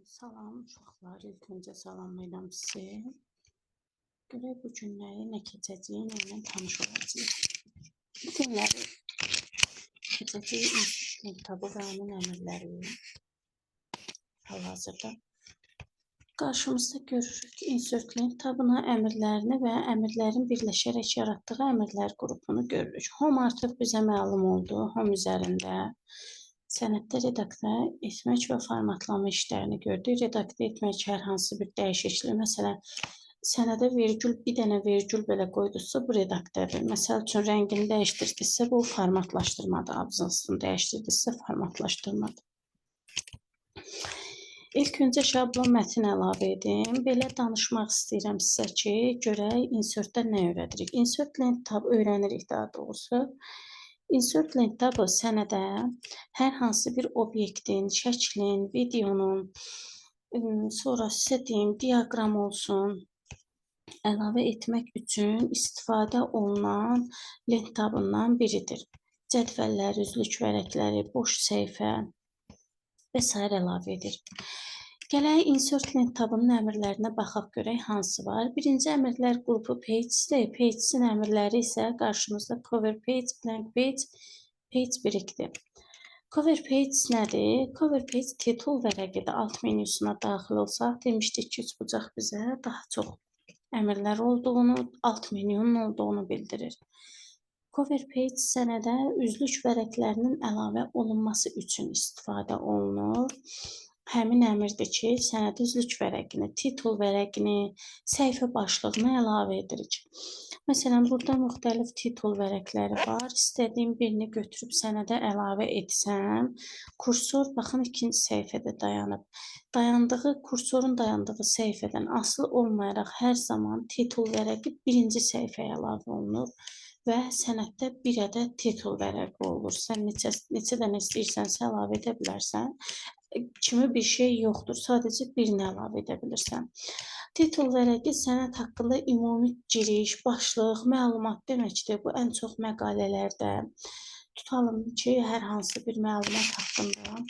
Salam uşaqlar, ilk öncə salamlayıram sizi. Görək bu günləri nə keçəcəyik, nə ilə tanış olacağıq. Bu günləri keçəcəyik Insert tabı və onun əmrləri. Hal-hazırda qarşımızda görürük Insert Link tabına əmrlərini və əmrlərin birləşərək yaratdığı əmrlər qrupunu görürük. Home artıq bizə məlum oldu. Home üzərində sənəddə redaktə etmək və formatlama işlərini gördük. Redaktə etmək hər hansı bir dəyişiklik, məsələn, sənədə vergül, bir dənə vergül belə qoyduqsa, bu redaktədir. Məsəl üçün, rəngini dəyişdirdiksə, bu formatlaşdırmadır. Abzasını dəyişdirdiksə, formatlaşdırmadır. İlk öncə şablon mətin əlavə edim. Belə danışmaq istəyirəm sizə ki, görək insertdə nə öyrədirik. Insert link tab öyrənirik daha doğrusu. Insert link tabı sənədə hər hansı bir obyektin, şəklin, videonun, sonra sizə deyim, diaqram olsun, əlavə etmək üçün istifadə olunan lent tabından biridir. Cədvəllər, üzlük vərəqləri, boş səhifə və sair əlavə edir. Gələk Insert Link tabının əmrlərinə baxaq görək hansı var. Birinci əmrlər qrupu Pages-dir. Pages-in əmrləri isə qarşımızda Cover Page, Blank Page, Page Break-dir. Cover Page nədir? Cover Page titul vərəqidir. Alt menüsuna daxil olsaq, demişdik ki, üçbucaq bizə daha çox əmrlər olduğunu, alt menyunun olduğunu bildirir. Cover Page sənədə üzlük vərəqlərinin əlavə olunması üçün istifadə olunur. Həmin əmrdir ki, sənədə üzlük vərəqini, titul vərəqini, səhifə başlığını əlavə edirik. Məsələn, burada müxtəlif titul vərəqləri var. İstədiyim birini götürüb sənədə əlavə etsəm, kursor, baxın, ikinci səhifədə dayanıb. Dayandığı, kursorun dayandığı səhifədən asılı olmayaraq hər zaman titul vərəqi birinci səhifəyə əlavə olunur və sənəddə bir ədəd titul vərəqi olur. Sən neçə dənə istəyirsənsə əlavə edə bilərsən. Kimi bir şey yoxdur, sadəcə birini əlavə edə bilirsən. Titul vərəqi sənəd haqqında ümumi giriş, başlıq, məlumat deməkdir. Bu ən çox məqalələrdə, tutalım ki, hər hansı bir məlumat haqqında,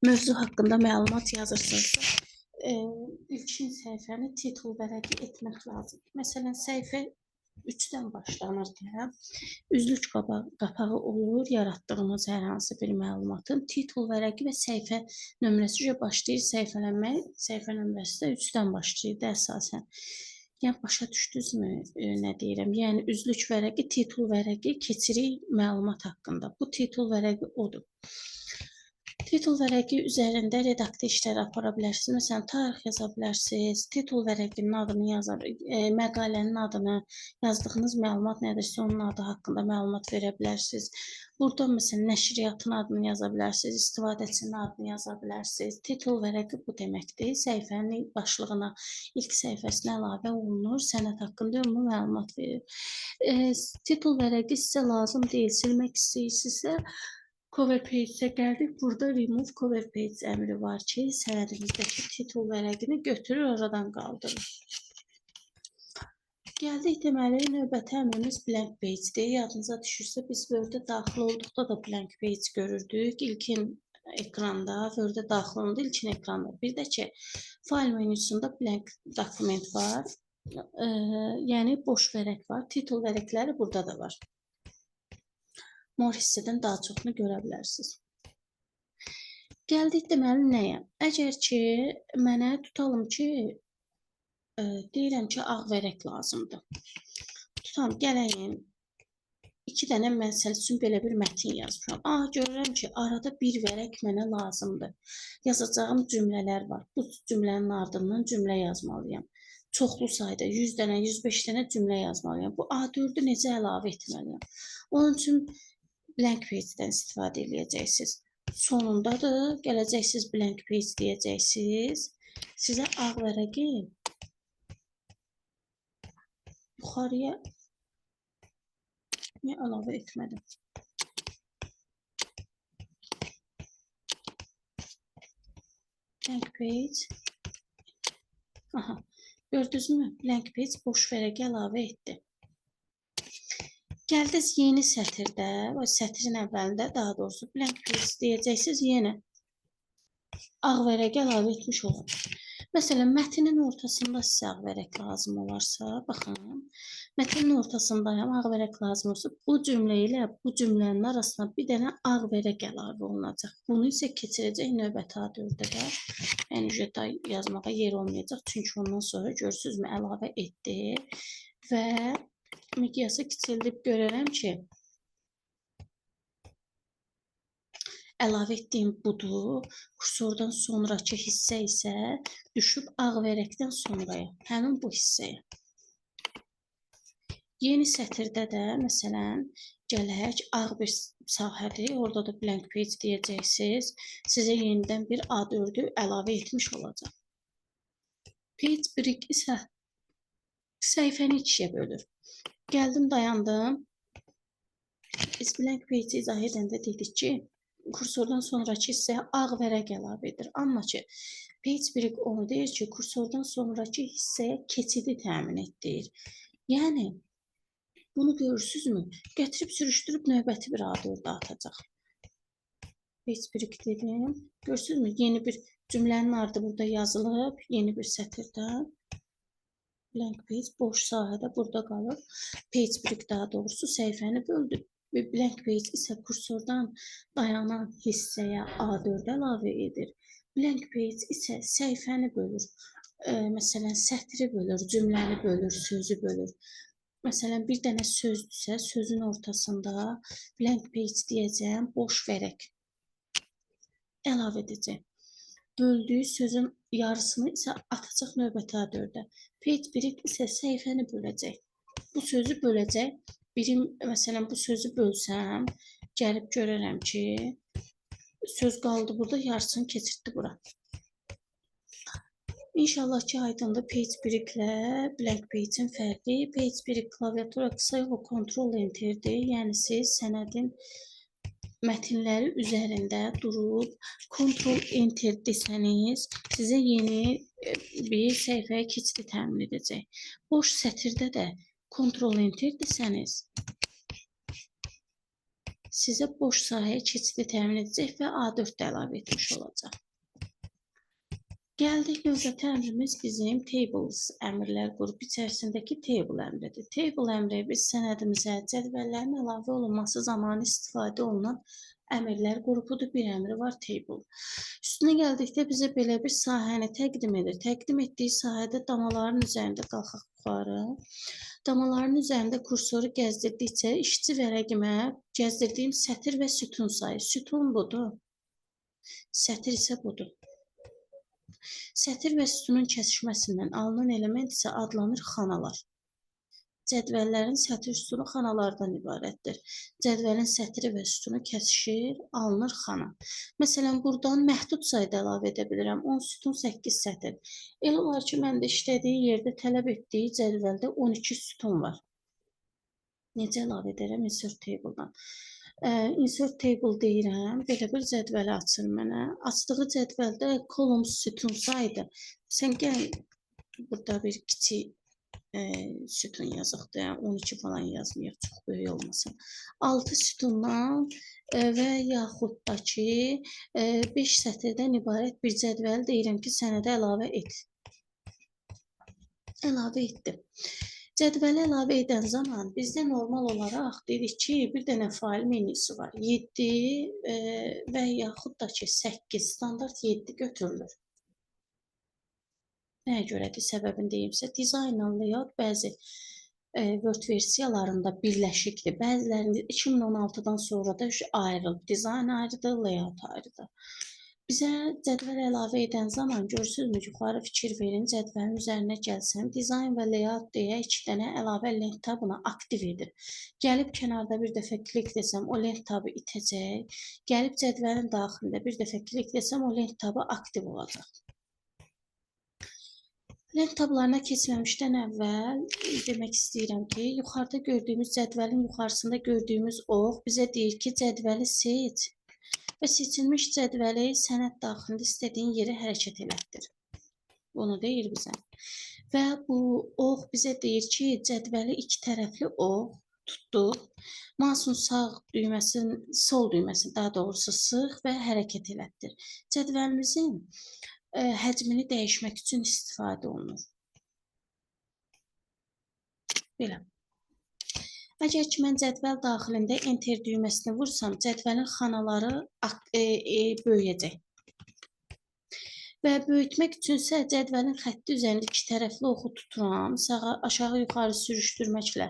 mövzu haqqında məlumat yazırsınızsa, ilkin səhifəni titul vərəqi etmək lazımdır. Məsələn, səhifə 3-dən başlanır deyə üzlük qapağı olur yaratdığımız hər hansı bir məlumatın titul vərəqi və səhifə nömrəsi başlayır səhifələnmək, səhifə nömrəsi də 3-dən başlayır da əsasən. Yəni, başa düşdünüzmü nə deyirəm? Yəni, üzlük vərəqi, titul vərəqi keçirik məlumat haqqında. Bu titul vərəqi odur. Titul vərəqi üzərində redaktə işləri apara bilərsiniz. Məsələn, tarix yaza bilərsiniz, titul vərəqinin adını yaza, məqalənin adını, yazdığınız məlumat nədirsə onun adı haqqında məlumat verə bilərsiniz. Burada məsələn, nəşriyyatın adını yaza bilərsiniz, istifadəçinin adını yaza bilərsiniz. Titul vərəqi bu deməkdir. Səhifənin başlığına, ilk səhifəsinə əlavə olunur, sənəd haqqında ümumi məlumat verir. Titul vərəqi sizə lazım deyil, silmək istəyirsinizsə, Cover Page-ə gəldik. Burada Remove Cover Page əmri var ki, sənədimizdəki titul vərəqini götürür, oradan qaldırır. Gəldik, deməli, növbəti əmrimiz Blank Page-dir. Yadınıza düşürsə, biz Word-ə daxil olduqda da Blank Page görürdük. İlkin ekranda, Word-ə daxil olanda ilkin ekranda. Bir də ki, fayl menüsunda Blank dokument var. Yəni, boş vərəq var. Titul vərəqləri burada da var. Mor hissədən daha çoxunu görə bilərsiniz. Gəldik deməli nəyə? Əgər ki, mənə tutalım ki, deyirəm ki, ağ vərəq lazımdır. Tutalım, gələyim, iki dənə məsəl üçün belə bir mətin yazmışam. Görürəm ki, arada bir vərəq mənə lazımdır. Yazacağım cümlələr var. Bu cümlənin ardından cümlə yazmalıyam. Çoxlu sayda 100 dənə, 105 dənə cümlə yazmalıyam. Bu A4-ü necə əlavə etməliyəm? Onun üçün Blank Page-dən istifadə eləyəcəksiniz. Sonundadır, gələcəksiniz Blank Page deyəcəksiniz. Sizə ağ vərəqi yuxarıya niyə əlavə etmədim? Blank Page. Aha, gördünüzmü? Blank Page boş vərəqi əlavə etdi. Gəldiniz yeni sətirdə, o sətrin əvvəlində, daha doğrusu blank page deyəcəksiniz yenə. Ağ vərəq əlavə etmiş olun. Məsələn, mətnin ortasında sizə ağ vərəq lazım olarsa, baxın, mətnin ortasındayam, ağ vərəq lazım olsa, bu cümlə ilə bu cümlənin arasına bir dənə ağ vərəq əlavə olunacaq. Bunu isə keçirəcək növbəti A4-də də. Yəni, yazmağa yer olmayacaq. Çünki ondan sonra görürsünüzmü, əlavə etdi və miqyası kiçildib görərəm ki, əlavə etdiyim budur. Kursordan sonrakı hissə isə düşüb ağ vərəqdən sonraya, həmin bu hissəyə. Yeni sətirdə də, məsələn, gələk, ağ bir sahədir. Orada da blank page deyəcəksiniz. Sizə yenidən bir A4-ü əlavə etmiş olacaq. Page break isə səhifəni ikiyə bölür. Gəldim, dayandım. Biz blank page izah edəndə dedik ki, kursordan sonrakı hissəyə ağ vərəq əlavə edir. Amma ki, page break onu deyir ki, kursordan sonrakı hissəyə keçidi təmin et deyir. Yəni, bunu görürsünüzmü? Gətirib sürüşdürüb növbəti bir A4-ə atacaq. Page break dedim. Görürsünüzmü? Yeni bir cümlənin ardı burada yazılıb. Yeni bir sətirdə. Blank page boş sahədə burada qalır. Page break daha doğrusu səhifəni böldü. Blank page isə kursordan dayanan hissəyə A4 əlavə edir. Blank page isə səhifəni bölür. Məsələn, sətri bölür, cümləni bölür, sözü bölür. Məsələn, bir dənə sözdürsə, sözün ortasında blank page deyəcəyəm, boş vərəq əlavə edəcəyəm. Böldüyü sözün yarısını isə atacaq növbəti A4-ə. Page break isə səhifəni böləcək. Bu sözü böləcək. Birim, məsələn, bu sözü bölsəm, gəlib görərəm ki, söz qaldı burada, yarısını keçirtdi bura. İnşallah ki, aydındır page break-lə blank page-in fərqi. Page break klaviatura qısa yolu Ctrl Enter-dir. Yəni, siz sənədin mətinləri üzərində durub Ctrl Enter desəniz, sizə yeni bir səhifəyə keçidi təmin edəcək. Boş sətirdə də Ctrl Enter desəniz, sizə boş sahəyə keçidi təmin edəcək və A4 də əlavə etmiş olacaq. Gəldik, növbəti əmrimiz bizim tables əmrlər qrupu içərisindəki table əmridir. Table əmri biz sənədimizə cədvəllərin əlavə olunması zamanı istifadə olunan əmrlər qrupudur. Bir əmri var table. Üstünə gəldikdə bizə belə bir sahəni təqdim edir. Təqdim etdiyi sahədə damaların üzərində qalxaq yuxarı. Damaların üzərində kursoru gəzdirdikcə işçi vərəqimə gəzdirdiyim sətir və sütun sayı. Sütun budur. Sətir isə budur. Sətir və sütunun kəsişməsindən alınan element isə adlanır xanalar. Cədvəllərin sətir sütunu xanalardan ibarətdir. Cədvəlin sətri və sütunu kəsişir, alınır xana. Məsələn, buradan məhdud sayda əlavə edə bilirəm. 10 sütun, 8 sətir. Elə olar ki, mən də işlədiyi yerdə tələb etdiyi cədvəldə 12 sütun var. Necə əlavə edərəm? Insert table-dan. Insert table deyirəm, belə bir cədvəli açır mənə. Açdığı cədvəldə columns sütun saydı. Sən gəl, burada bir kiçik sütun yazıqdır, yəni 12 falan yazmayaq, çox böyük olmasın. 6 sütundan və yaxud da ki, 5 sətirdən ibarət bir cədvəli deyirəm ki, sənədə əlavə et. Əlavə etdim. Cədvəli əlavə edən zaman bizdə normal olaraq dedik ki, bir dənə fayl menüsü var. 7 və yaxud da ki, 8, standart 7 götürülür. Nəyə görədir? Səbəbini deyimsə, dizaynla layout bəzi Word versiyalarında birləşikdir. Bəzilərində 2016-dan sonra da ayrılıb. Dizayn ayrıdır, layout ayrıdır. Bizə cədvəl əlavə edən zaman görürsünüzmü, yuxarı fikir verin, cədvəlin üzərinə gəlsəm, dizayn və layout deyə 2 dənə əlavə lent tabını aktiv edir. Gəlib kənarda bir dəfə klik desəm, o lent tabı itəcək. Gəlib cədvəlin daxilində bir dəfə klik desəm, o lent tabı aktiv olacaq. Lent tablarına keçməmişdən əvvəl demək istəyirəm ki, yuxarıda gördüyümüz cədvəlin yuxarısında gördüyümüz ox bizə deyir ki, cədvəli seç və seçilmiş cədvəli sənəd daxilində istədiyin yerə hərəkət elətdir. Bunu deyir bizə. Və bu ox bizə deyir ki, cədvəli iki tərəfli ox Tutduq. Mouse'un sağ düyməsinin, sol düyməsini daha doğrusu sıx və hərəkət elətdir. Cədvəlimizin həcmini dəyişmək üçün istifadə olunur. Belə. Əgər ki, mən cədvəl daxilində Enter düyməsini vursam, cədvəlin xanaları böyüyəcək. Və böyütmək üçünsə cədvəlin xətti üzərində iki tərəfli oxu tuturam. Sağa, aşağı yuxarı sürüşdürməklə.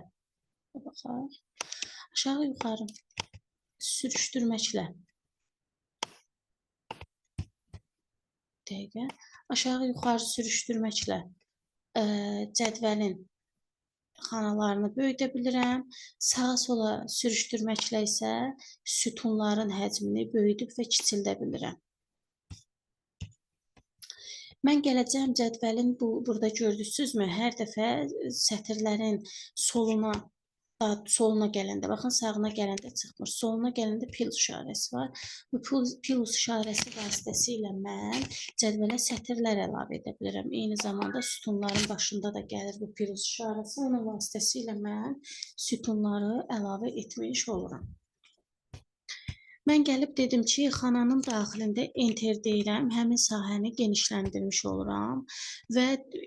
Baxaq. Aşağı yuxarı sürüşdürməklə. Dəqiqə. Aşağı yuxarı sürüşdürməklə cədvəlin xanalarını böyüdə bilirəm. Sağa sola sürüşdürməklə isə sütunların həcmini böyüdüb və kiçildə bilirəm. Mən gələcəm cədvəlin burada gördünüzmü? Hər dəfə sətirlərin soluna, soluna gələndə, baxın sağına gələndə çıxmır. Soluna gələndə plus işarəsi var. Bu plus işarəsi vasitəsilə mən cədvələ sətirlər əlavə edə bilirəm. Eyni zamanda sütunların başında da gəlir bu plus işarəsi. Onun vasitəsilə mən sütunları əlavə etmiş oluram. Mən gəlib dedim ki, xananın daxilində Enter deyirəm, həmin sahəni genişləndirmiş oluram və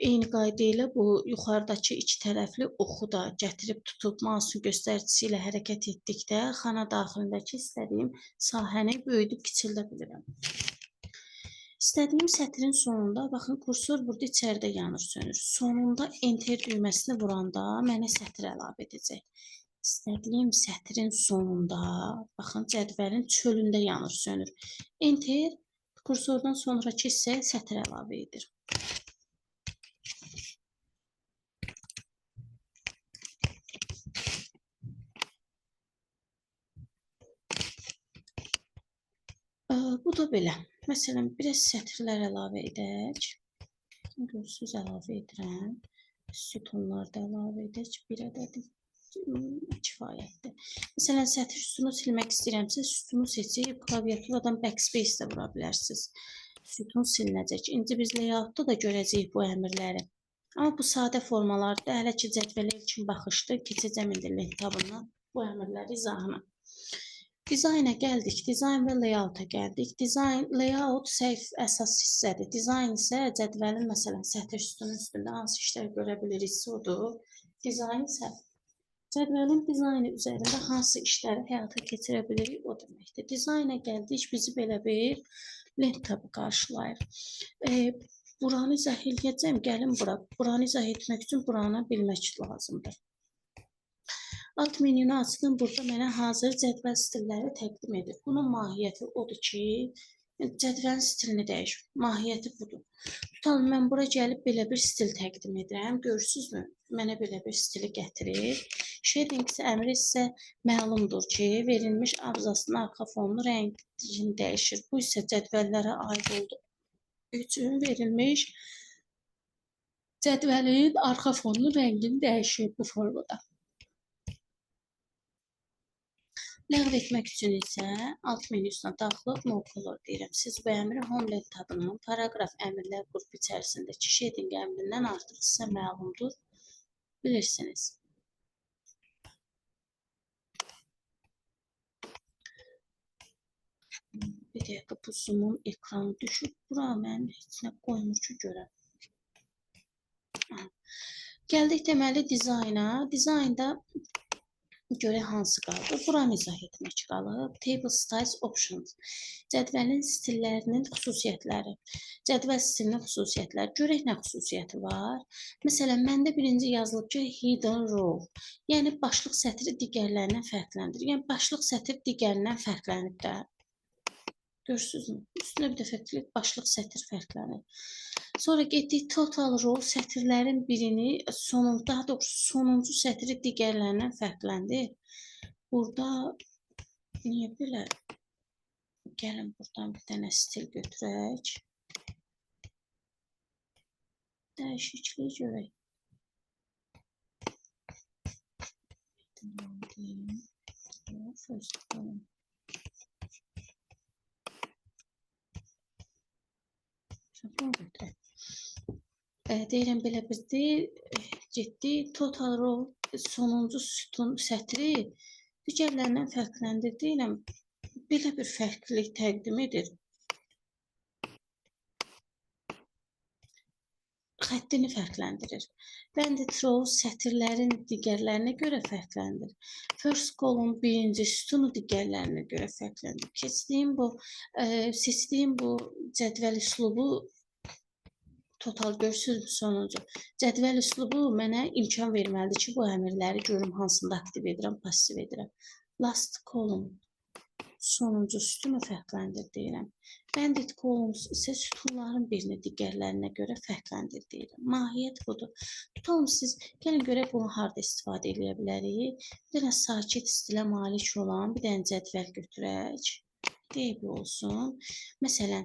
eyni qayda ilə bu yuxarıdakı iki tərəfli oxu da gətirib tutub mouse'un göstəricisi ilə hərəkət etdikdə xana daxilindəki istədiyim sahəni böyüdüb kiçildə bilirəm. İstədiyim sətrin sonunda, baxın, kursor burada içəridə yanır, sönür. Sonunda Enter düyməsini vuranda mənə sətir əlavə edəcək. İstədiyim sətrin sonunda, baxın, cədvəlin çölündə yanır, sönür. Enter, kursordan sonraki hissəyə sətir əlavə edir. Bu da belə. Məsələn, biraz sətirlər əlavə edək. Görürsünüz, əlavə edirəm. Sütunlar da əlavə edək. Bir ədədi kifayətdir. Məsələn, sətir sütunu silmək istəyirəmsə, sütunu seçib klaviaturadan backspace də vura bilərsiniz. Sütun silinəcək. İndi biz layoutda da görəcəyik bu əmrləri. Amma bu sadə formalarda hələ ki cədvələ ilkin baxışdır. Keçəcəm indi lent tabından bu əmrləri izahına. Dizayna gəldik. Dizayn və layouta gəldik. Dizayn, layout səhif əsas hissədir. Dizayn isə cədvəlin məsələn sətir sütunun üstündə hansı işlər görə biliriksə odur. Dizayn isə cədvəlin dizaynı üzərində hansı işləri həyata keçirə bilirik, o deməkdir. Dizayna gəldik, bizi belə bir lent tabı qarşılayır. Buranı izah eləyəcəm, gəlin bura. Buranı izah etmək üçün buranı bilmək lazımdır. Alt menünü açdım, burada mənə hazır cədvəl stilləri təqdim edir. Bunun mahiyyəti odur ki, cədvəlin stilini dəyişir. Mahiyyəti budur. Tutalım, mən bura gəlib belə bir stil təqdim edirəm. Görürsünüzmü? Mənə belə bir stili gətirir. Shading əmri isə məlumdur ki, verilmiş abzasının arxa fonunu rəngini dəyişir. Bu isə cədvəllərə aid olduğu üçün verilmiş cədvəlin arxa fonunu rəngini dəyişir bu formada. Ləğv etmək üçün isə alt menüsünə daxil olub No Color deyirəm. Siz bu əmri Home Lent tabının paraqraf əmrlər qrupu içərisindəki shading əmrindən artıq sizə məlumdur, bilirsiniz. Bir dəqiqə, bu Zoom-un ekranı düşüb. Bura mən heç nə qoymur ki, görəm. Gəldik deməli dizayna. Dizaynda görək hansı qaldı. Buranı izah etmək qalıb. Table Styles Options. Cədvəlin stillərinin xüsusiyyətləri. Cədvəl stilinin xüsusiyyətləri. Görək nə xüsusiyyəti var. Məsələn, məndə birinci yazılıb ki, Hidden Row. Yəni, başlıq sətri digərlərindən fərqləndirir. Yəni, başlıq sətri digərindən fərqlənib də. Görürsünüzmü? Üstünə bir dəfə klik, başlıq sətir fərqlənir. Sonra getdik Total Row sətirlərin birini, daha doğrusu sonuncu sətri digərlərindən fərqləndir. Burada niyə belə? Gəlin buradan bir dənə stil götürək. Dəyişikliyi görək. First column. Götürək. Deyirəm belə birdir. Getdi. Total row Sonuncu sütun sətri digərlərindən fərqləndir deyirəm. Belə bir fərqlilik təqdim edir. Xəttini fərqləndirir. Banded row sətirlərin digərlərinə görə fərqləndirir. First column birinci sütunu digərlərinə görə fərqləndirir. Seçdiyim bu cədvəl üslubu total görürsünüz sonuncu. Cədvəl üslubu mənə imkan verməlidir ki, bu əmrləri görüm hansında aktiv edirəm, passiv edirəm. Last column sonuncu sütunu fərqləndir deyirəm. Banded columns isə sütunların birini digərlərinə görə fərqləndir deyirəm. Mahiyyət budur. Tutalım siz, gəlin görək bunu harda istifadə edə bilərik. Bir dənə sakit stilə malik olan bir dənə cədvəl götürək. DB olsun. Məsələn,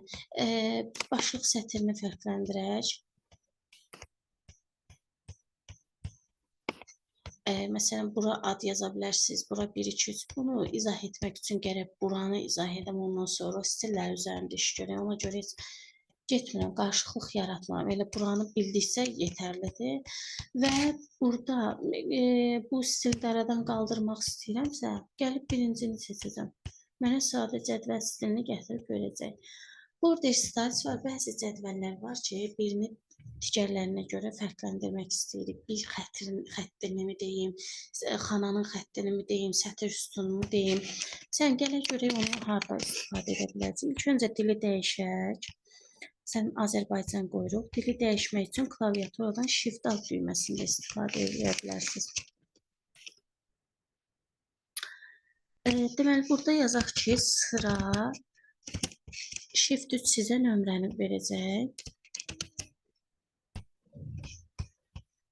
başlıq sətrini fərqləndirək. Məsələn, bura ad yaza bilərsiniz. Bura 1, 2, 3. Bunu izah etmək üçün gərək buranı izah edəm. Ondan sonra stillər üzərində iş görək. Ona görə heç getmirəm, qarışıqlıq yaratmıram. Elə buranı bildiksə yetərlidir. Və burada bu stildə aradan qaldırmaq istəyirəmsə, gəlib birincini seçəcəm. Mənə sadə cədvəl stilini gətirib verəcək. Border styles var. Bəzi cədvəllər var ki, birini digərlərinə görə fərqləndirmək istəyirik. Bir xəttini mi deyim, xananın xəttini mi deyim, sətir sütununu deyim. Sən gələk görək onu harda istifadə edə biləcəyik. İlk öncə dili dəyişək. Sən Azərbaycan qoyuruq. Dili dəyişmək üçün klaviaturadan Shift-Alt düyməsində istifadə edə bilərsiniz. Deməli, burada yazaq ki, sıra Shift-3 sizə nömrəni verəcək.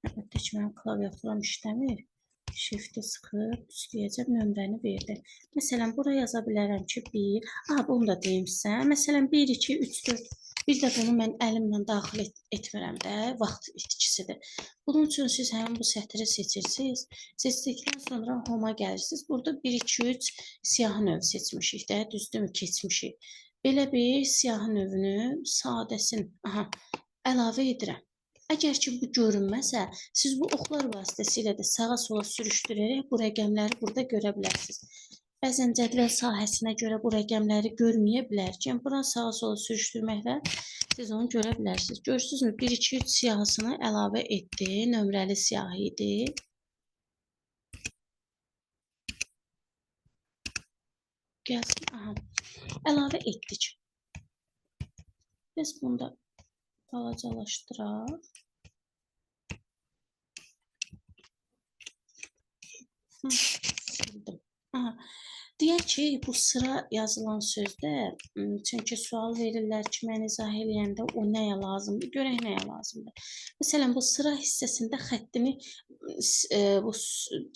Əlbəttə ki, mənim klaviaturam işləmir. Shift-i sıxıb, üstləyəcəm, nömrəni verdi. Məsələn, bura yaza bilərəm ki, 1. Aha, bunu da deyim sizə. Məsələn, 1, 2, 3, 4. Bir də bunu mən əlimlə daxil etmirəm də, vaxt itkisidir. Bunun üçün siz həmin bu sətri seçirsiniz. Seçdikdən sonra Home-a gəlirsiniz. Burada 1, 2, 3 siyahı növ seçmişik də, düzdürmü, keçmişik. Belə bir siyahı növünü sadəsin, aha, əlavə edirəm. Əgər ki, bu görünməsə, siz bu oxlar vasitəsilə də sağa sola sürüşdürərək bu rəqəmləri burada görə bilərsiniz. Bəzən cədvəl sahəsinə görə bu rəqəmləri görməyə bilərkən, buranı sağa sola sürüşdürməklə siz onu görə bilərsiniz. Görürsünüzmü? 1, 2, 3 siyahısını əlavə etdi. Nömrəli siyahı idi. Gəlsin. Aha. Əlavə etdik. Biz bunu da balacalaşdıraq. Sildim. Aha. Deyək ki, bu sıra yazılan sözdə, çünki sual verirlər ki, mən izah eləyəndə o nəyə lazımdır, görək nəyə lazımdır. Məsələn, bu sıra hissəsində xəttini bu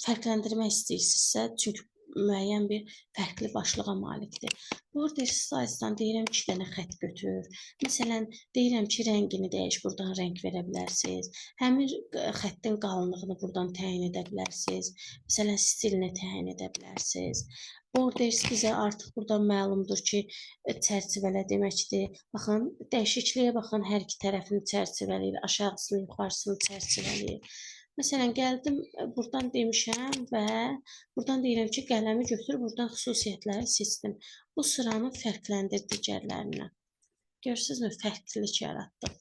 fərqləndirmək istəyirsinizsə, çünki müəyyən bir fərqli başlığa malikdir. Border styles-dan deyirəm 2 dənə xətt götür. Məsələn, deyirəm ki, rəngini dəyiş, buradan rəng verə bilərsiniz. Həmin xəttin qalınlığını buradan təyin edə bilərsiniz. Məsələn, stilini təyin edə bilərsiniz. Borders bizə artıq buradan məlumdur ki, çərçivələ deməkdir. Baxın, dəyişikliyə baxın, hər iki tərəfini çərçivələyir, aşağısını, yuxarısını çərçivələyir. Məsələn, gəldim, buradan demişəm və buradan deyirəm ki, qələmi götür, buradan xüsusiyyətləri seçdim. Bu sıranı fərqləndir digərlərindən. Görürsünüzmü, fərqlilik yaratdım.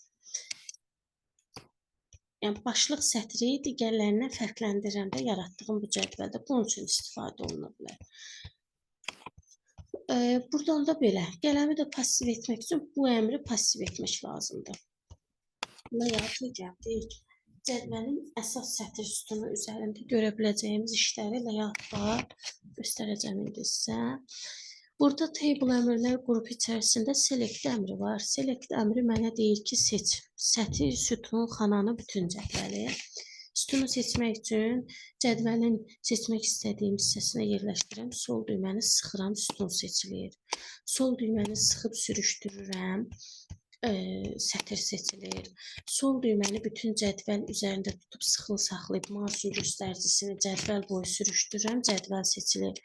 Yəni, başlıq sətri digərlərindən fərqləndirəndə yaratdığım bu cədvəldə bunun üçün istifadə oluna bilər. Buradan da belə, qələmi də passiv etmək üçün bu əmri passiv etmək lazımdır. Layout-a gəldik. Cədvəlin əsas sətir sütunu üzərində görə biləcəyimiz işləri layoutla göstərəcəm indi sizə. Burada table əmrlər qrupu içərisində select əmri var. Select əmri mənə deyir ki, seç sətir, sütun, xananı, bütün cədvəli. Sütunu seçmək üçün cədvəlin seçmək istədiyim hissəsinə yerləşdirirəm. Sol düyməni sıxıram, sütun seçilir. Sol düyməni sıxıb sürüşdürürəm. Sətir seçilir. Sol düyməni bütün cədvəl üzərində tutub sıxılı saxlayıb mausun göstəricisini cədvəl boyu sürüşdürürəm, cədvəl seçilir.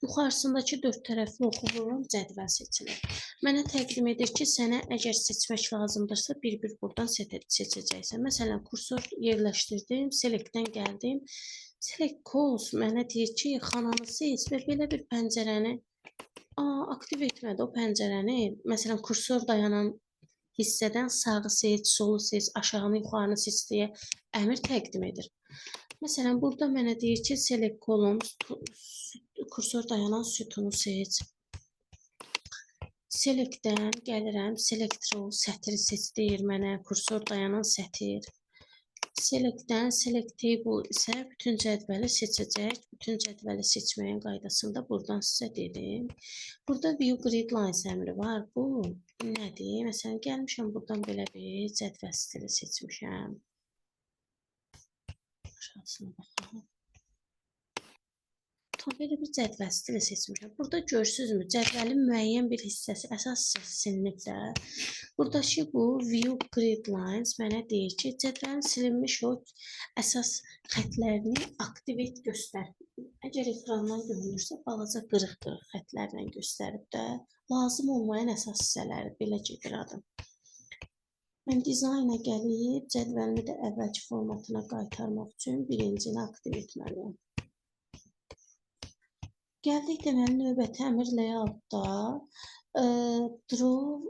Yuxarısındakı dörd tərəfli oxu vururam, cədvəl seçilir. Mənə təqdim edir ki, sənə əgər seçmək lazımdırsa, bir-bir buradan seçəcəksən. Məsələn, kursor yerləşdirdim, Selectdən gəldim. Select Calls mənə deyir ki, xananı seç və belə bir pəncərəni aktiv etmədi o pəncərəni. Məsələn, kursor dayanan hissədən sağı seç, solu seç, aşağını, yuxarını seç deyə əmr təqdim edir. Məsələn, burada mənə deyir ki, select columns, kursor dayanan sütunu seç. Selectdən gəlirəm, select row, sətiri seç deyir mənə, kursor dayanan sətir. Selectdən select table isə bütün cədvəli seçəcək. Bütün cədvəli seçməyin qaydasında buradan sizə dedim. Burada view grid lines əmri var. Bu nədir? Məsələn, gəlmişəm buradan belə bir cədvəl stili seçmişəm. Aşağısına baxalım. Tam belə bir cədvəl stili seçmişəm. Burada görürsünüzmü? Cədvəlin müəyyən bir hissəsi, əsas hissəsi silinib də. Buradakı bu view grid lines mənə deyir ki, cədvəlin silinmiş o əsas xətlərini aktiv et, göstər. Əgər ekrandan görünürsə, balaca qırıq-qırıq xətlərlə göstərib də lazım olmayan əsas hissələri belə gedir adım. Mən dizayna gəlib cədvəlimi də əvvəlki formatına qaytarmaq üçün birincini aktiv etməliyəm. Gəldik deməli növbəti əmr layout-da draw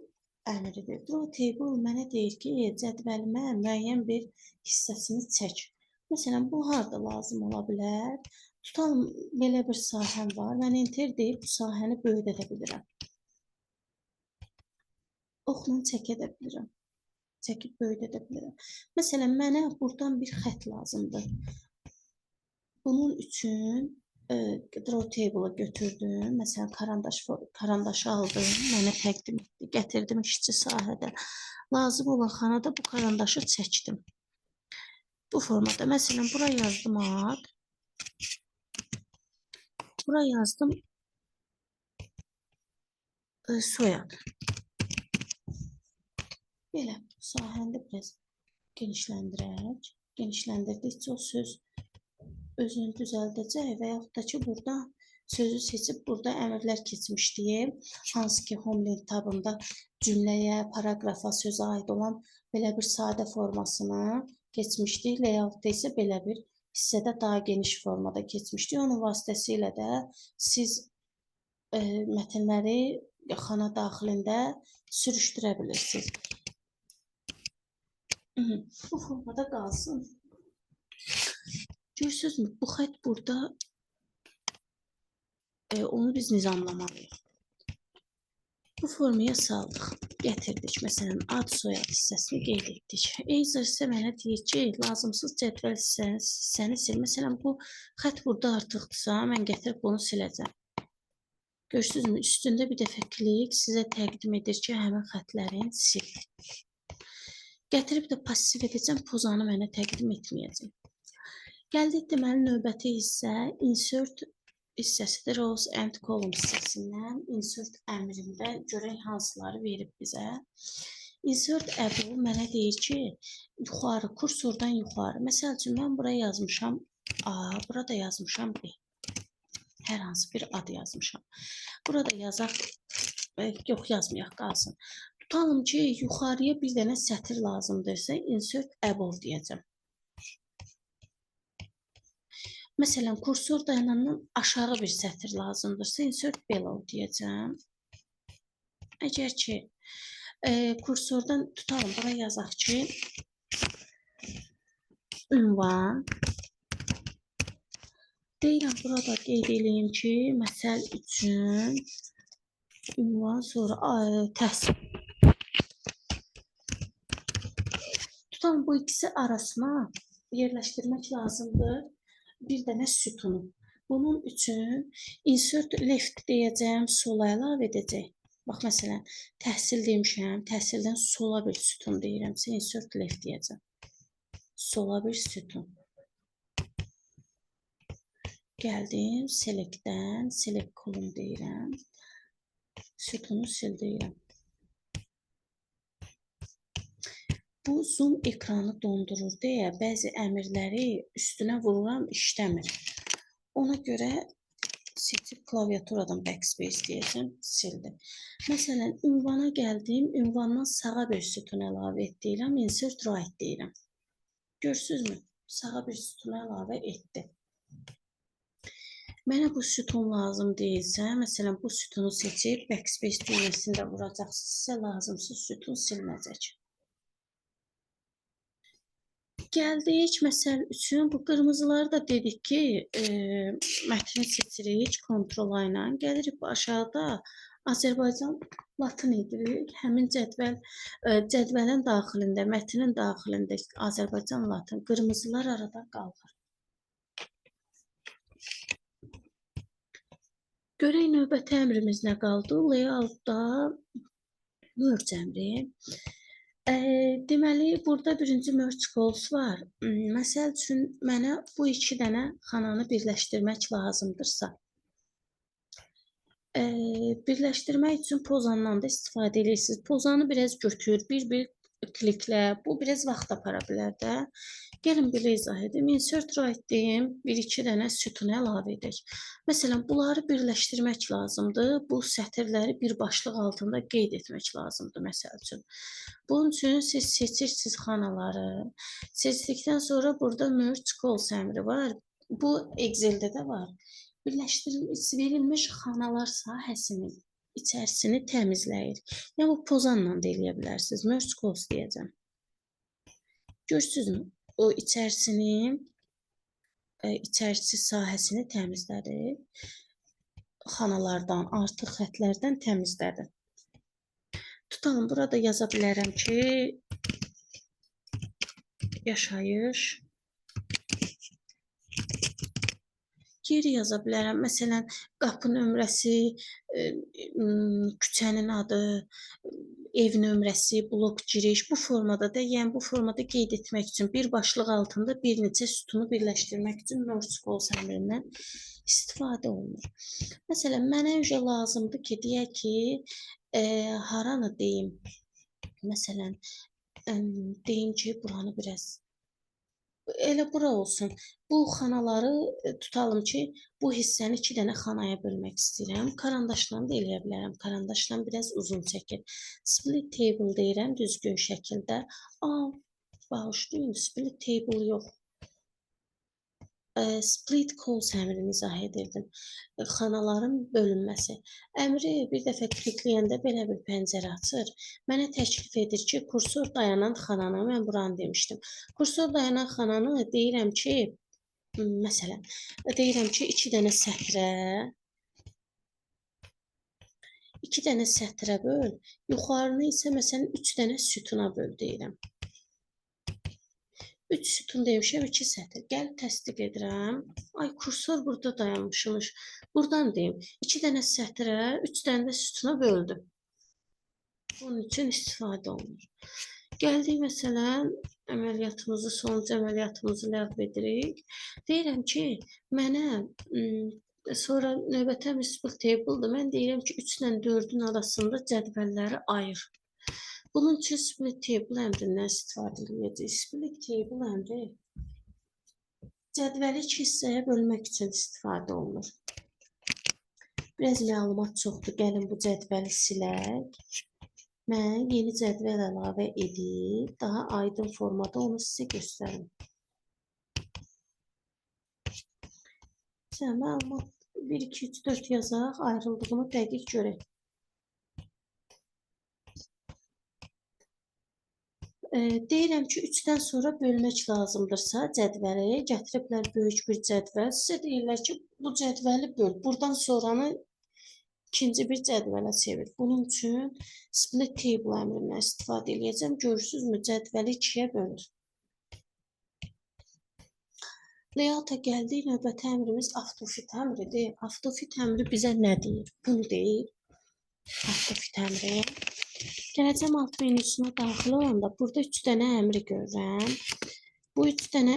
əmridir. Draw table mənə deyir ki, cədvəlimə müəyyən bir hissəsini çək. Məsələn, bu harada lazım ola bilər? Tutalım, belə bir sahəm var. Mən enter deyib bu sahəni böyüdə də bilirəm. Oxla çəkə də bilirəm. Çəkib böyüdə də bilirəm. Məsələn, mənə buradan bir xətt lazımdır. Bunun üçün draw table'a götürdüm. Məsələn, karandaşı aldım, mənə təqdim etdi. Gətirdim işçi sahədə. Lazım olan xanada bu karandaşı çəkdim. Bu formada. Məsələn, bura yazdım ad. Bura yazdım soyad. Belə, sahəni də biraz genişləndirək. Genişləndirdikcə o söz özünü düzəldəcək və yaxud da ki, burada sözü seçib burada əmrlər keçmişdik. Hansı ki, Homeland tabında cümləyə, paraqrafa, sözə aid olan belə bir sadə formasını keçmişdik. Layoutda isə belə bir hissədə daha geniş formada keçmişdik. Onun vasitəsilə də siz mətnləri xana daxilində sürüşdürə bilirsiniz. Bu formada qalsın. Görürsünüzmü? Bu xətt burada onu biz nizamlamalıyıq. Bu formaya saldıq. Gətirdik. Məsələn, ad, soyad hissəsini qeyd etdik. Eraser isə mənə deyir ki, lazımsız cədvəl hissəni sil. Məsələn, bu xətt burada artıqdırsa, mən gətirib bunu siləcəm. Görürsünüzmü? Üstündə bir dəfə klik sizə təqdim edir ki, həmin xətlərin sil. Gətirib də pasiv edəcəm, pozanı mənə təqdim etməyəcək. Gəldik deməli növbəti hissə insert hissəsidir. Rows and column hissəsindən insert əmrində görək hansıları verib bizə. Insert above mənə deyir ki, yuxarı, kursordan yuxarı. Məsəl üçün, mən bura yazmışam A, burada yazmışam B. Hər hansı bir ad yazmışam. Burada yazaq, yox yazmayaq, qalsın. Tutalım ki, yuxarıya bir dənə sətir lazımdırsa, insert above deyəcəm. Məsələn, kursor dayanandan aşağı bir sətir lazımdırsa, insert below deyəcəm. Əgər ki, kursordan tutalım, bura yazaq ki, ünvan. Deyirəm, burada qeyd eləyim ki, məsəl üçün ünvan, sonra təhsil. Tutalım, bu ikisi arasına yerləşdirmək lazımdır bir dənə sütunu. Bunun üçün insert left deyəcəm, sola əlavə edəcək. Bax, məsələn, təhsil demişəm, təhsildən sola bir sütun deyirəmsə, insert left deyəcəm. Sola bir sütun. Gəldim, selectdən, select column deyirəm. Sütunu sil deyirəm. Bu Zoom ekranı dondurur deyə bəzi əmrləri üstünə vururam, işləmir. Ona görə seçib klaviaturadan backspace deyəcəm, sildim. Məsələn, ünvana gəldim, ünvandan sağa bir sütun əlavə et deyirəm, insert right deyirəm. Görürsünüzmü? Sağa bir sütun əlavə etdi. Mənə bu sütun lazım deyilsə, məsələn, bu sütunu seçib backspace düyməsini də vuracaqsınız, sizə lazımsız sütun silinəcək. Gəldik, məsəl üçün, bu qırmızıları da dedik ki, mətni seçirik kontrol A ilə. Gəlirik bu aşağıda Azərbaycan latın edirik. Həmin cədvəlin daxilində, mətnin daxilində Azərbaycan latın qırmızılar aradan qalxır. Görək növbəti əmrimiz nə qaldı? Layout-da merge əmri. Deməli, burada birinci merge goals var. Məsəl üçün, mənə bu iki dənə xananı birləşdirmək lazımdırsa, birləşdirmək üçün pozandan da istifadə edirsiniz. Pozanı biraz götür, bir-bir kliklə. Bu biraz vaxt apara bilər də. Gəlin belə izah edim. Insert right deyim, bir-iki dənə sütun əlavə edək. Məsələn, bunları birləşdirmək lazımdır. Bu sətirləri bir başlıq altında qeyd etmək lazımdır, məsəl üçün. Bunun üçün siz seçirsiniz xanaları. Seçdikdən sonra burada merge goals əmri var. Bu Excel-də də var. Birləşdirilmiş, verilmiş xanalar sahəsinin içərisini təmizləyir. Yəni, bu pozanla da eləyə bilərsiniz. Merge goals deyəcəm. Görürsünüzmü? O içərisini, içərisi sahəsini təmizlədi. Xanalardan, artıq xətlərdən təmizlədi. Tutalım, burada yaza bilərəm ki, yaşayış. Geri yaza bilərəm. Məsələn, qapı nömrəsi, küçənin adı, ev nömrəsi, blok giriş bu formada da, yəni bu formada qeyd etmək üçün bir başlıq altında bir neçə sütunu birləşdirmək üçün merge goals əmrindən istifadə olunur. Məsələn, mənə öcə lazımdır ki, deyək ki, haranı deyim? Məsələn, deyim ki, buranı biraz elə bura olsun. Bu xanaları tutalım ki, bu hissəni iki dənə xanaya bölmək istəyirəm. Karandaşla da eləyə bilərəm. Karandaşla biraz uzun çəkir. Split table deyirəm düzgün şəkildə. Bağışlayın, split table yox. Split calls əmrini izah edirdim. Xanaların bölünməsi. Əmri bir dəfə klikləyəndə belə bir pəncərə açır. Mənə təklif edir ki, kursor dayanan xananı, mən buranı demişdim. Kursor dayanan xananı deyirəm ki, məsələn, deyirəm ki, iki dənə sətrə, iki dənə sətrə böl, yuxarını isə məsələn, 3 dənə sütuna böl deyirəm. 3 sütun demişəm, 2 sətir. Gəl təsdiq edirəm. Ay, kursor burada dayanmışmış. Buradan deyim. 2 dənə sətrə, 3 dənə də sütuna böldüm. Bunun üçün istifadə olunur. Gəldik, məsələn, əməliyyatımızı, sonuncu əməliyyatımızı ləğv edirik. Deyirəm ki, mənə sonra növbəti əmr split table'dır. Mən deyirəm ki, 3 ilə 4-ün arasında cədvəlləri ayır. Bunun üçün split table əmrindən istifadə edəcəyik. Split table əmri cədvəli iki hissəyə bölmək üçün istifadə olunur. Biraz məlumat çoxdur. Gəlin bu cədvəli silək. Mən yeni cədvəl əlavə edib, daha aydın formada onu sizə göstərim. Məsələn, məlumat 1, 2, 3, 4 yazaq, ayrıldığını dəqiq görək. Deyirəm ki, 3-dən sonra bölmək lazımdırsa cədvəli, gətiriblər böyük bir cədvəl. Sizə deyirlər ki, bu cədvəli böl. Buradan sonranı ikinci bir cədvələ çevir. Bunun üçün split table əmrindən istifadə edəcəm. Görürsünüzmü, cədvəli ikiyə bölür. Layout-a gəldik. Növbəti əmrimiz autofit əmridir. Autofit əmri bizə nə deyir? Bunu deyir. Autofit əmri. Gələcəm alt menüsuna daxil olanda burada 3 dənə əmri görürəm. Bu 3 dənə,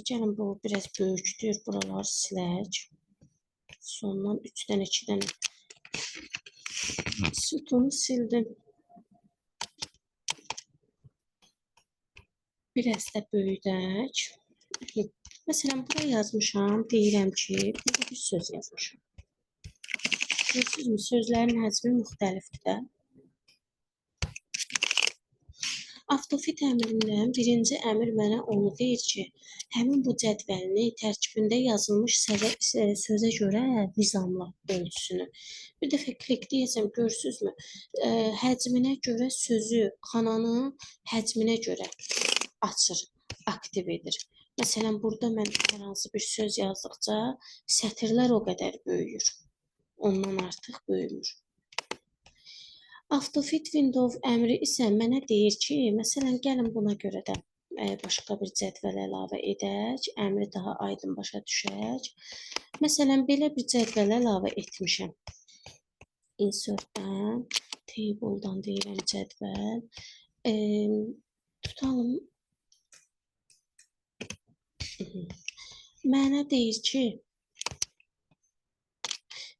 gəlin bu biraz böyükdür, buraları silək. Sondan 3 dənə, 2 dənə sütunu sildim. Biraz da böyüdək. Məsələn, bura yazmışam, deyirəm ki, burada bir söz yazmışam. Görürsünüzmü, sözlərin həcmi müxtəlifdir də. Autofit əmrindən birinci əmr mənə onu deyir ki, həmin bu cədvəlini tərkibində yazılmış sözə görə nizamla ölçüsünü. Bir dəfə klik deyəcəm, görürsünüzmü? Həcminə görə sözü, xananı həcminə görə açır, aktiv edir. Məsələn, burada mən hər hansı bir söz yazdıqca sətirlər o qədər böyüyür. Ondan artıq böyümür. Autofit window əmri isə mənə deyir ki, məsələn, gəlin buna görə də başqa bir cədvəl əlavə edək, əmri daha aydın başa düşək. Məsələn, belə bir cədvəl əlavə etmişəm. Insertdən, table-dan deyirəm cədvəl. Tutalım. Mənə deyir ki,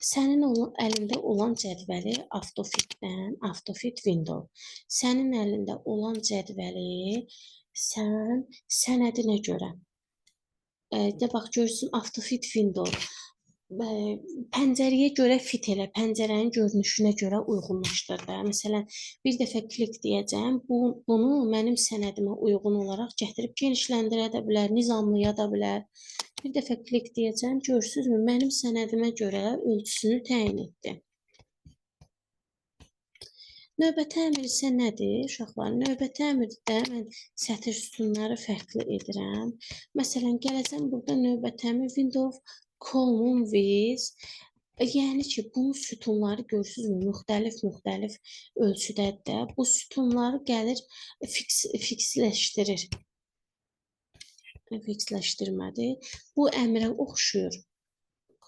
sənin əlində olan cədvəli Autofitdən, Autofit window. Sənin əlində olan cədvəli sən sənədinə görə. De bax, görürsün, Autofit window. Pəncərəyə görə fit elə, pəncərənin görünüşünə görə uyğunlaşdır da. Məsələn, bir dəfə klik deyəcəm, bunu mənim sənədimə uyğun olaraq gətirib genişləndirə də bilər, nizamlaya da bilər. Bir dəfə klik deyəcəm, görürsünüzmü, mənim sənədimə görə ölçüsünü təyin etdi. Növbəti əmr isə nədir, uşaqlar? Növbəti əmrdə mən sətir sütunları fərqli edirəm. Məsələn, gələcəm burada növbəti əmr window column width. Yəni ki, bunun sütunları görürsünüzmü? Müxtəlif ölçüdədir də. Bu sütunları gəlir fiksləşdirir. Fiksləşdirmədi. Bu əmrə oxşuyur.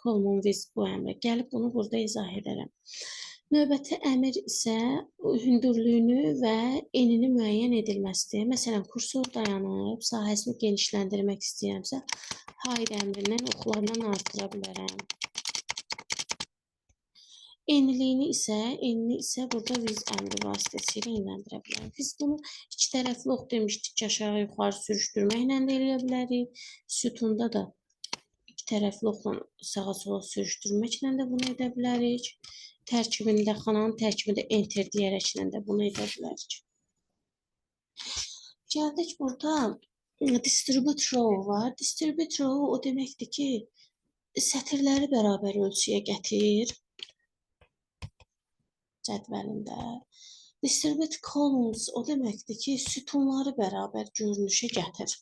Column width bu əmrə. Gəlib bunu burada izah edərəm. Növbəti əmr isə hündürlüyünü və enini müəyyən edilməsidir. Məsələn, kursor dayanıb, sahəsini genişləndirmək istəyirəmsə, height əmrindən oxlarla artıra bilərəm. Enliyini isə burada width əmri vasitəsilə enləndirə bilərəm. Biz bunu iki tərəfli ox demişdik ki, aşağı yuxarı sürüşdürməklə də eləyə bilərik. Sütunda da iki tərəfli oxla sağa sola sürüşdürməklə də bunu edə bilərik. Tərkibində, xananın tərkibində enter deyərəklə də bunu edə bilərik. Gəldik burada distribute row var. Distribute row o deməkdir ki, sətirləri bərabər ölçüyə gətir cədvəlində. Distribute columns o deməkdir ki, sütunları bərabər görünüşə gətir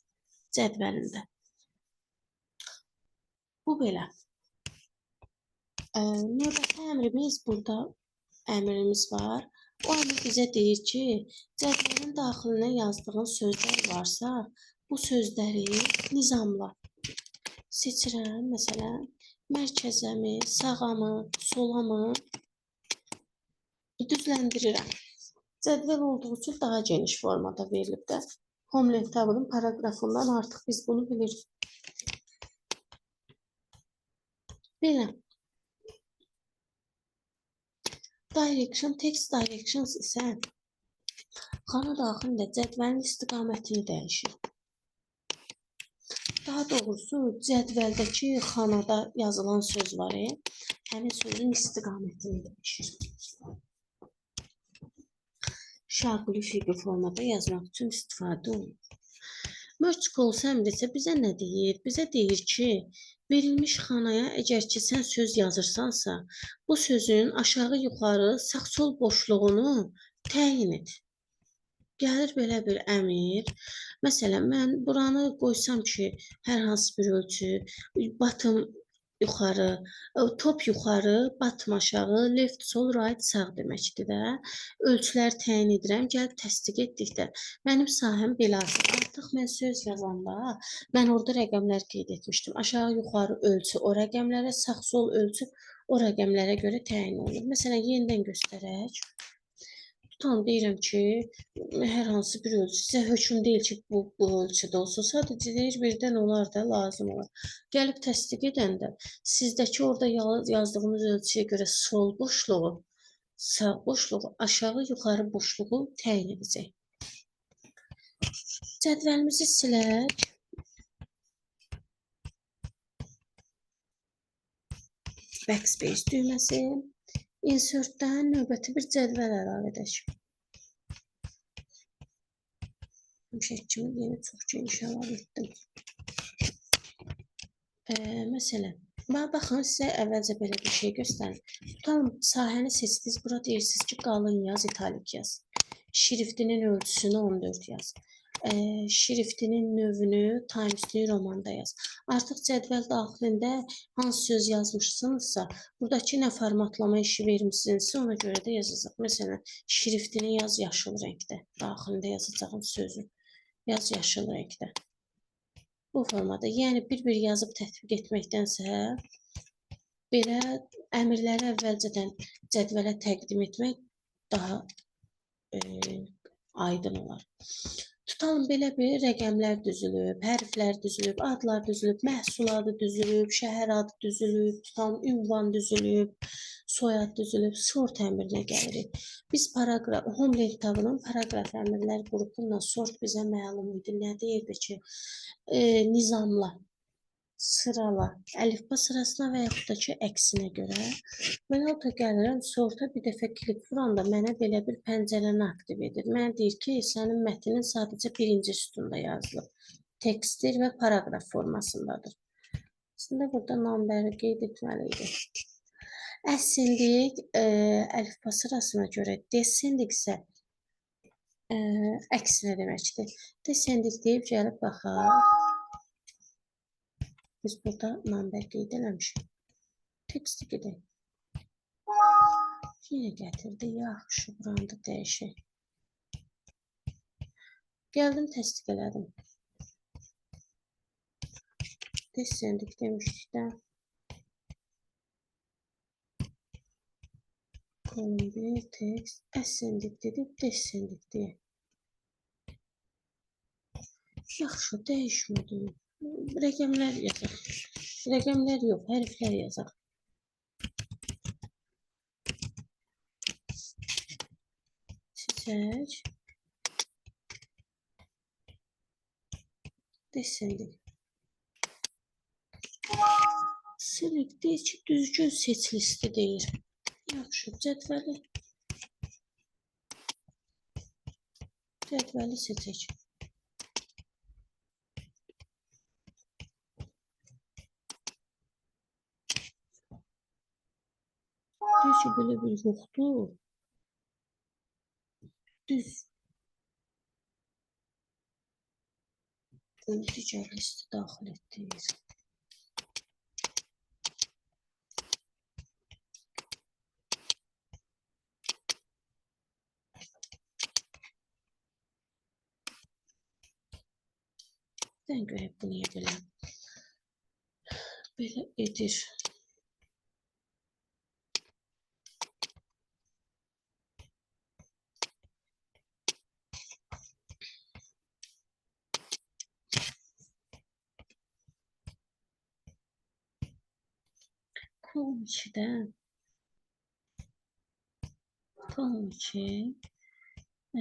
cədvəlində. Bu belə. Növbəti əmrimiz burada əmrimiz var. O əmr bizə deyir ki, cədvəlin daxilinə yazdığın sözlər varsa, bu sözləri nizamla. Seçirəm, məsələn, mərkəzəmi, sağamı, solamı düzləndirirəm. Cədvəl olduğu üçün daha geniş formada verilib də. Homeland tabının paraqrafından artıq biz bunu bilirik. Belə. Direction, text directions isə xana daxilində cədvəlin istiqamətini dəyişir. Daha doğrusu, cədvəldəki xanada yazılan söz var, həmin sözün istiqamətini dəyişir. Şaquli fiqur formada yazmaq üçün istifadə olunur. Merge calls əmri isə bizə nə deyir? Bizə deyir ki, verilmiş xanaya əgər ki, sən söz yazırsansa, bu sözün aşağı-yuxarı, sağ-sol boşluğunu təyin et. Gəlir belə bir əmir. Məsələn, mən buranı qoysam ki, hər hansı bir ölçü, bottom yuxarı, top yuxarı, bottom aşağı, left, sol, right, sağ deməkdir də. Ölçülər təyin edirəm. Gəlib təsdiq etdikdə mənim sahəm belə artır. Artıq mən söz yazanda mən orada rəqəmlər qeyd etmişdim. Aşağı yuxarı ölçü o rəqəmlərə, sağ sol ölçü o rəqəmlərə görə təyin olunur. Məsələn, yenidən göstərək. Tutalım, deyirəm ki, hər hansı bir ölçü, sizə hökm deyil ki, bu ölçüdə olsun. Sadəcə deyir, birdən olar da, lazım olar. Gəlib təsdiq edəndə, sizdəki orada yazdığınız ölçüyə görə sol boşluğu, sağ boşluğu, aşağı yuxarı boşluğu təyin edəcək. Cədvəlimizi silək. Backspace düyməsi. Insertdən növbəti bir cədvəl əlavə edək. Həmişə kimi yenə çox geniş əlavə etdim. Məsələn, baxın, sizə əvvəlcə belə bir şey göstərim. Tutalım, sahəni seçdiniz, bura deyirsiniz ki, qalın yaz, italik yaz. Şriftinin ölçüsünü 14 yaz. Şriftinin növünü Times New Roman'da yaz. Artıq cədvəl daxilində hansı söz yazmışsınızsa, buradakı nə formatlama işi vermişsinizsə, ona görə də yazacaq. Məsələn, şriftini yaz yaşıl rəngdə, daxilində yazacağın sözü yaz yaşıl rəngdə. Bu formada, yəni bir-bir yazıb tətbiq etməkdənsə, belə əmrləri əvvəlcədən cədvələ təqdim etmək daha aydın olar. Tutalım, belə bir rəqəmlər düzülüb, hərflər düzülüb, adlar düzülüb, məhsul adı düzülüb, şəhər adı düzülüb, tutalım, ünvan düzülüb, soyad düzülüb, sort əmrinə gəlirik. Biz paragraf, Home Link tabının paragraf əmrlər qrupundan sort bizə məlum idi. Nə deyirdi ki, nizamla, sırala, əlifba sırasına və yaxud da ki, əksinə görə. Mən orada gəlirəm, sorta bir dəfə klik vuranda mənə belə bir pəncərəni aktiv edir. Mənə deyir ki, sənin mətnin sadəcə birinci sütunda yazılıb. Tekstdir və paragraf formasındadır. Əslində, burada number'i qeyd etməli idi. Ascending əlifba sırasına görə, descending isə əksinə deməkdir. Descending deyib gəlib baxaq. Biz burada number qeyd eləmişik. Teksti gedək. Yenə gətirdi. Yaxşı, buranı da dəyişək. Gəldim, təsdiq elədim. Descending demişdik də. Kolon 1, tekst, ascending dedik, descending deyək. Yaxşı, dəyişmədi. Rəqəmlər yazaq. Rəqəmlər yox, hərflər yazaq. Seçək. Descending. Select deyir ki, düzgün seçilisti deyir. Yaxşı, cədvəli. Cədvəli seçək. Deyir ki, belə bir yoxdur. Düz. Bunu digər listi daxil etdik. Dən görək bu niyə belə edir. Kolon 2-də kolon 2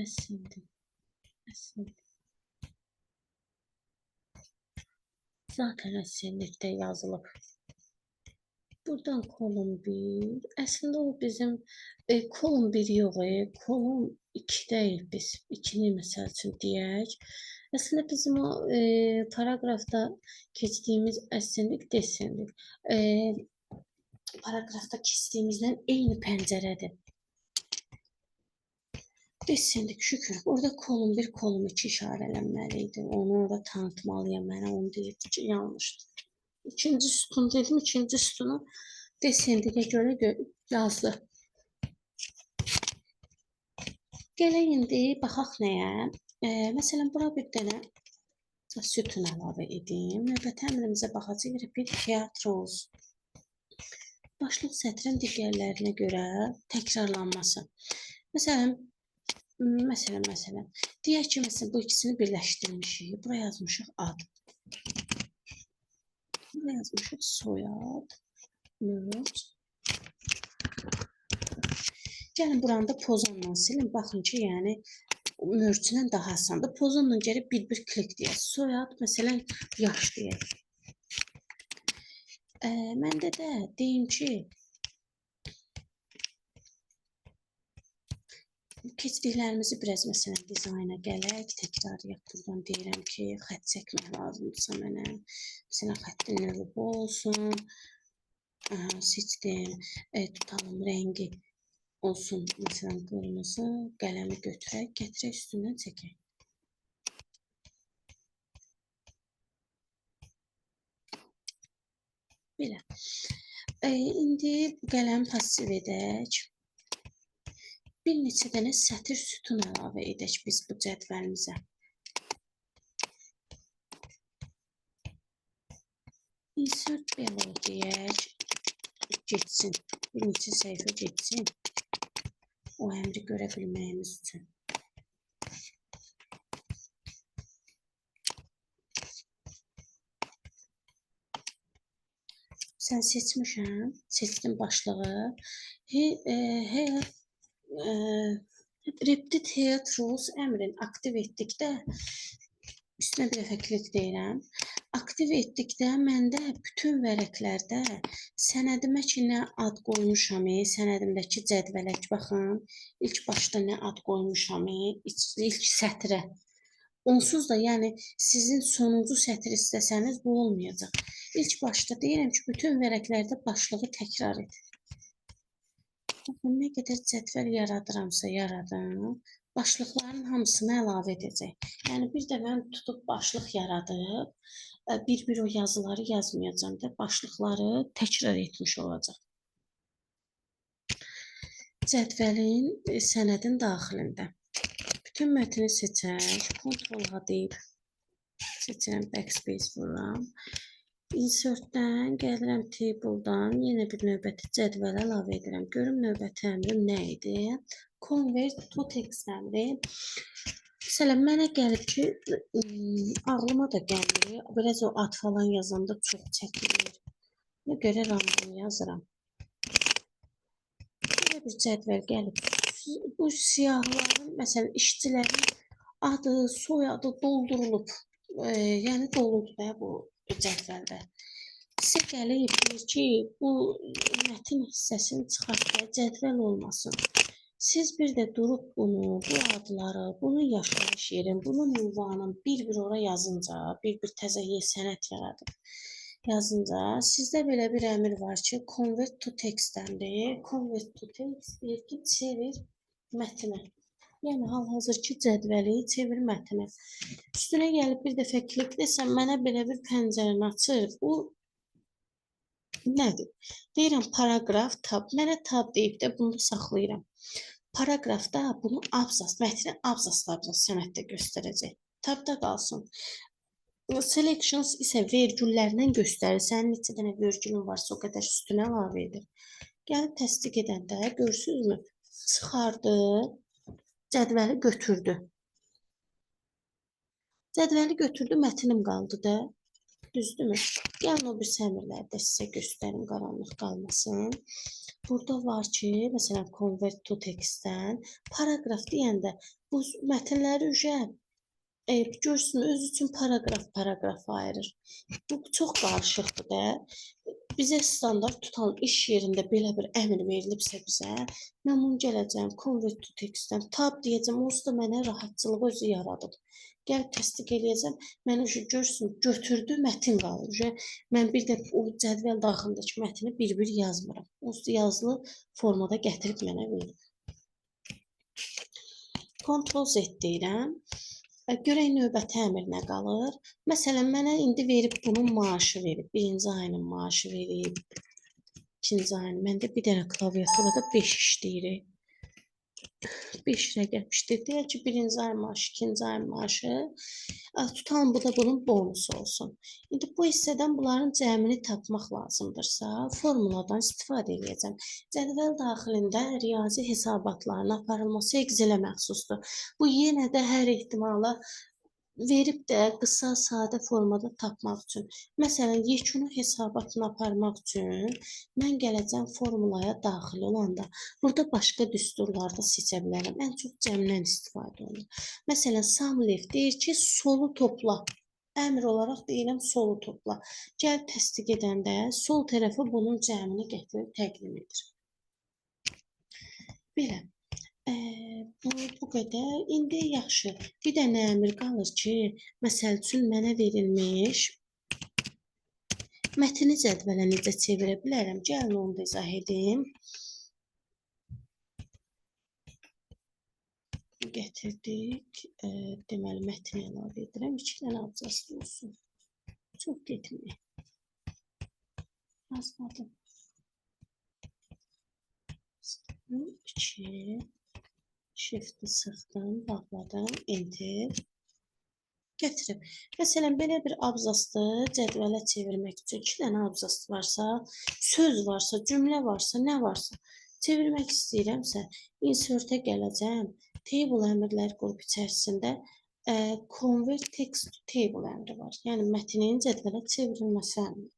əsindi. Zaten əsindikdə yazılıb. Buradan kolon 1. Əslində o bizim kolon 1 yox, kolon 2-dəyik biz. 2-ni məsəl üçün deyək. Əslində bizim o paragrafda keçdiyimiz əsindik, desindik. Paragrafda keçdiyimizdən eyni pəncərədir. Descending, şükür. Orada kolon 1, kolon 2 işarələnməli idi. Onu orada tanıtmalıyam mənə. Onu deyirdi ki, yanlışdır. İkinci sütun dedim. İkinci sütunu descending'e görə yazdı. Gələk indi baxaq nəyə. Məsələn, bura bir dənə sütun əlavə edim. Növbəti əmrimizə baxacağıq. Repeat rows. Başlıq sətrin digərlərinə görə təkrarlanması. Məsələn, deyək ki, məsələn, bu ikisini birləşdirmişik. Bura yazmışıq ad. Bura yazmışıq soyad. Merge. Gəlin, buranı da pozanla silin. Baxın ki, yəni Merge-lə daha asandır. Pozunla gəlib bir-bir klik deyək. Soyad, məsələn, yaş deyək. Məndə də deyim ki, keçdiklərimizi biraz məsələn dizayna gələk. Təkrarlayaq, buradan deyirəm ki, xətt çəkmək lazımdırsa mənə. Məsələn, xəttin növü bu olsun. Seçdim. Tutalım rəngi olsun. Məsələn, qırmızı qələmi götürək, gətirək, üstündən çəkək. Belə. İndi bu qələmi pasiv edək. Bir neçə dənə sətir sütun əlavə edək biz bu cədvəlimizə. Insert below deyək. Getsin. Bir neçə səhifə getsin. O əmri görə bilməyimiz üçün. Sən seçmişəm. Seçdim başlığı. Repeat Head Rules əmrini aktiv etdikdə üstünə bir dəfə klik deyirəm. Aktiv etdikdə məndə bütün vərəqlərdə sənədimə ki, nə ad qoymuşam, sənədimdəki cədvələ ki, baxın, ilk başda nə ad qoymuşam, ilk sətrə. Onsuz da, yəni sizin sonuncu sətr istəsəniz bu olmayacaq. İlk başda deyirəm ki, bütün vərəqlərdə başlığı təkrar et. Baxın, nə qədər cədvəl yaradıramsa yaradım, başlıqların hamısını əlavə edəcək. Yəni, bir də mən tutub başlıq yaradıb, bir-bir o yazıları yazmayacağam da, başlıqları təkrar etmiş olacaq. Cədvəlin, sənədin daxilində. Bütün mətni seçək, Ctrl-A deyib seçirəm, Backspace vururam. Insertdən gəlirəm Table'dan, yenə bir növbəti cədvəl əlavə edirəm. Görüm növbəti əmrim nə idi? Convert to text əmri. Məsələn, mənə gəlib ki, ağlıma da gəlmir. Biraz o ad falan yazanda çox çəkilir. Ona görə random yazıram. Belə bir cədvəl gəlib. Bu siyahıların, məsələn, işçilərin adı, soyadı doldurulub. Yəni, doludur da bu cədvəldə. Sizə gəlib deyir ki, bu mətin hissəsini çıxart, cədvəl olmasın. Siz bir də durub bunu, bu adları, bunun yaşayış yerin, bunun ünvanın bir-bir ora yazınca, bir-bir təzə sənəd yaradıb yazınca, sizdə belə bir əmr var ki, convert to text əmri. Convert to text deyir ki, çevir mətinə. Yəni, hal-hazırki cədvəli çevir mətinə. Üstünə gəlib bir dəfə klik desəm, mənə belə bir pəncərəni açır. Bu nədir? Deyirəm, paraqraf, tab. Mənə tab deyib də bunu da saxlayıram. Paraqrafda bunu abzas, mətni abzasla abzas sənəddə göstərəcək. Tabda qalsın. Selections isə vergüllərlə göstərir. Sənin neçə dənə vergülün varsa o qədər sütünə əlavə edir. Gəlib təsdiq edəndə görürsünüzmü? Çıxardı, cədvəli götürdü. Cədvəli götürdü, mətinim qaldı da. Düzdürmü? Gəlin o bir əmrləri də sizə göstərim, qaranlıq qalmasın. Burada var ki, məsələn, convert to text-dən paraqraf deyəndə bu mətinləri görsün, öz üçün paraqraf paraqraf ayırır. Bu çox qarışıqdır da. Bizə standart tutan iş yerində belə bir əmr verilibsə bizə, mən bunu gələcəm, convert to text-dən tab deyəcəm, onsuz da mənə rahatçılığı özü yaradıb. Gəlib təsdiq eləyəcəm, mənə görsün, götürdü, mətin qalır. Mən bir də o cədvəl daxilindəki mətni bir-bir yazmıram. Onsuz da yazılı formada gətirib mənə verir. Ctrl Z deyirəm. Görək növbəti əmr nə qalır. Məsələn, mənə indi verib bunun maaşı verib. Birinci ayının maaşı verib. İkinci ayının. Məndə bir dənə klaviaturada 5 işləyir. 5 rəqəm işləyir. Deyək ki, birinci ay maaşı, ikinci ay maaşı. Tutalım, bu da bunun bonusu olsun. İndi bu hissədən bunların cəmini tapmaq lazımdırsa, formuladan istifadə edəcəm. Cədvəl daxilində riyazi hesabatların aparılması Excel-ə məxsusdur. Bu yenə də hər ehtimala Verib də qısa, sadə formada tapmaq üçün. Məsələn, yekunu hesabatını aparmaq üçün mən gələcəm formulaya daxil olanda burada başqa düsturlarda seçə bilərəm. Ən çox cəmdən istifadə olunur. Məsələn, sum left deyir ki, solu topla. Əmr olaraq deyirəm, solu topla. Gəlib təsdiq edəndə sol tərəfə bunun cəmini gətirib təqdim edir. Belə. Bu qədər. İndi yaxşı. Bir dənə əmr qalır ki, məsəl üçün mənə verilmiş mətni cədvələ necə çevirə bilərəm? Gəlin onu da izah edim. Gətirdik. Deməli, mətni əlavə edirəm. 2 dənə abzaslı olsun. Çox getməyək. Yazmadım. 2. Shift-i sıxdım, bağladım, Enter. Gətirib. Məsələn, belə bir abzaslı cədvələ çevirmək üçün 2 dənə abzas varsa, söz varsa, cümlə varsa, nə varsa çevirmək istəyirəmsə, Insert-ə gələcəm. Table əmrlər qrupu içərisində Convert Text to Table əmri var. Yəni, mətnin cədvələ çevrilməsi əmri.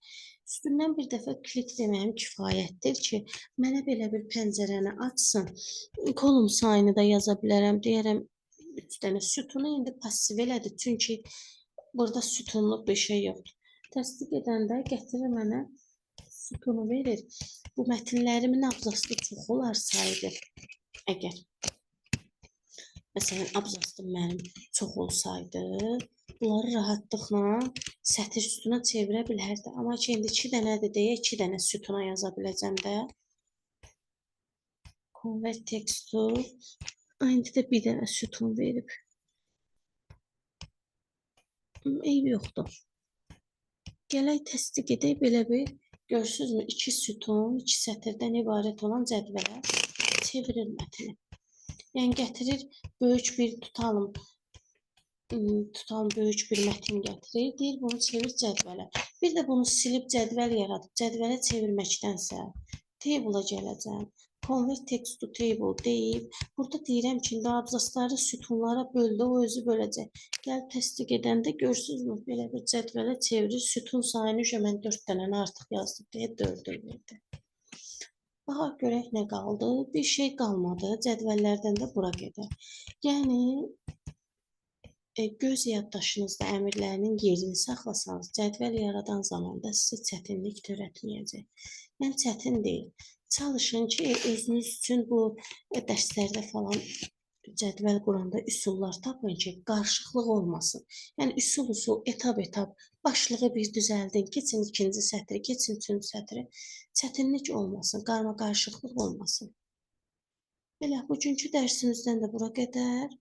Üstündən bir dəfə klik deməyim kifayətdir ki, mənə belə bir pəncərəni açsın. Kolum sayını da yaza bilərəm. Deyərəm, 3 dənə sütunu indi pasiv elədi. Çünki burada sütunluq bir şey yoxdur. Təsdiq edəndə gətirir mənə sütunu verir. Bu mətnlərimin abzaslı çox olarsaydı, əgər məsələn, abzaslı mənim çox olsaydı, bunları rahatlıqla sətir sütuna çevirə bilərdi. Amma ki, indi 2 dənədir deyə 2 dənə sütuna yaza biləcəm də. Convert text to. İndi də bir dənə sütun verib. Eybi yoxdur. Gələk təsdiq edək belə bir, görürsünüzmü, 2 sütun, 2 sətirdən ibarət olan cədvələ çevirir mətni. Yəni, gətirir böyük bir tutalım böyük bir mətin gətirir, deyir bunu çevir cədvələ. Bir də bunu silib cədvəl yaradıb cədvələ çevirməkdənsə table'a gələcəm. Convert text to table deyib, burada deyirəm ki, indi abzasları sütunlara böldü, o özü böləcək. Gəlib təsdiq edəndə görürsünüzmü, belə bir cədvələ çevirir, sütun sayını mən 4 dənəni artıq yazdım deyə 4-ü verdi. Baxaq görək nə qaldı. Bir şey qalmadı. Cədvəllərdən də bura qədər. Yəni, göz yaddaşınızda əmrlərinin yerini saxlasanız, cədvəl yaradan zamanda sizə çətinlik törətməyəcək. Yəni, çətin deyil. Çalışın ki, özünüz üçün bu dərslərdə falan cədvəl quranda üsullar tapın ki, qarışıqlıq olmasın. Yəni, üsul-üsul, etap-etap başlığı bir düzəldin, keçin ikinci sətri, keçin üçüncü sətri. Çətinlik olmasın, qarma-qarışıqlıq olmasın. Belə, bugünkü dərsimizdən də bura qədər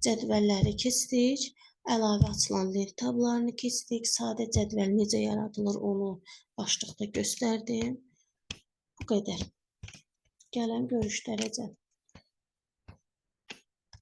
cədvəlləri keçdik, əlavə açılan lent tablarını keçdik, sadə cədvəl necə yaradılır onu başlıqda göstərdim. Bu qədər. Gələn görüşlərəcən.